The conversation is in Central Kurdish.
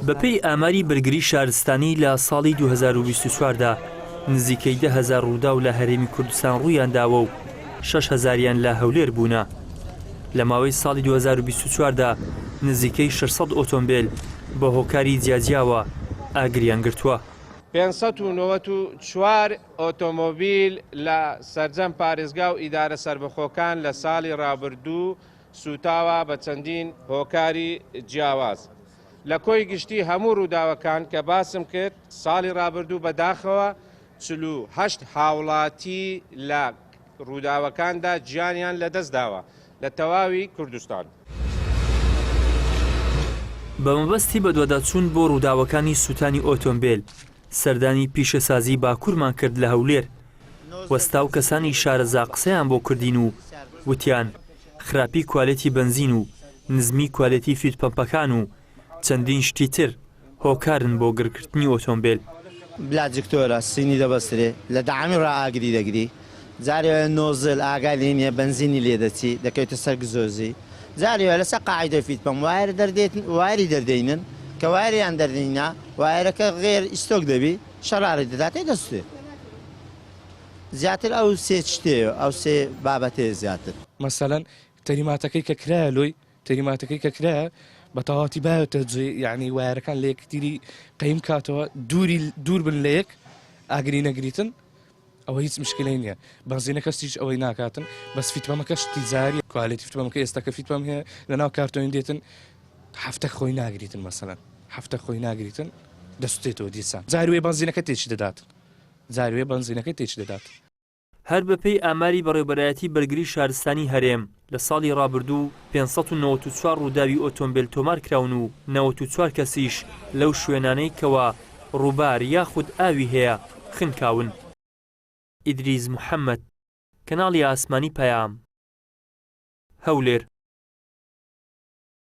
بەپێی ئاماری بەرگری شارستانی لە ساڵی 2024 دا نزیکەی 10,000 ڕووداو لە هەرێمی کوردستان ڕوویانداوە و 6 هەزاریان لە هەولێر بوونە. لە ماوەی ساڵی 2024 دا نزیکەی 600 ئۆتۆمبێل بە هۆکاری جیاجیاوە ئاگریان گرتووە. 594 ئۆتۆمۆبیل لە سەرجەم پارێزگا و ئیدارە سەربەخۆکان لە ساڵی ڕابردوو سووتاوە بە چەندین هۆکاری جیاواز. لە کۆی گشتی هەموو ڕووداوەکان کە باسم کرد ساڵی ڕابردوو بە داخەوە 48 هاوڵاتی لە ڕووداوەکاندا گیانیان لەدەستداوە لە تەواوی کوردستان. بە مەبەستی بەدواداچوون بۆ ڕووداوەکانی سووتانی ئۆتۆمبێل، سەردانی پیشەسازی باکوورمان کرد لە هەولێر، وەستا و کەسانی شارەزا قسەیان بۆ کردین و وتیان خراپی کوالێتی بەنزین و نزمی کوالێتی فیت پەمپەکان و چەندین شتی تر هۆکارن بۆ گڕگرتنی ئۆتۆمبێل. بلا جکتۆرە سینی دەبەسترێ لە دەعامی ڕا ئاگری دەگری جارێ وایە نۆزل ئاگای لێ نیە بەنزینی لێ دەچی دەکەوێتە سەر گزۆزی جارێ وایە لەسەر قاعیدەی فیت پەمپ وایەر دەردێت وایەری دەردێنن کە وایەریان دەردینا وایەرەکە غێر ئیستۆک دەبی شەراری دەداتێ دەسوتێ زیاتر ئەو سێ شتێ ئەو سێ بابەتێ زیاتر. مەسەلەن تەریماتەکەی کە کرایە لۆی تەریماتەکەی کە کرایە بە تەواوەتی باوێتە جێ یعنی وایەرەکان لە یەکتری قەیم کاتەوە دووری دوور بن لە یەک ئاگری نەگریتن ئەوە هیچ مشکلەی نییە بەنزینەکەش هیچ ئەوەی ناکاتن بەس فیتپەمەکەش تیجاری کوالێتی فیتپەمەکە ئێستا کە فیتپەم هەیە لەناو کارتۆین دێتن هەفتە خۆی ناگریتن مەسەلەن هەفتە خۆی ناگریتن دەستێتەوە دیسان جاروێ بەنزینەکە تێکی دەدات جاروێ بەنزینەکە تێکی دەدات. هەر بەپێی ئاماری بەڕێوبەرایەتی بەرگری شارستانی هەرێم، لە ساڵی ڕابردوو 594 ڕووداوی ئۆتۆمبێل تۆمارکراون و 94 کەسیش لەو شوێنانەی کەوا ڕووبار یاخود ئاوی هەیە خنکاون. ئیدریس محەمەد، کەناڵی ئاسمانی پەیام، هەولێر.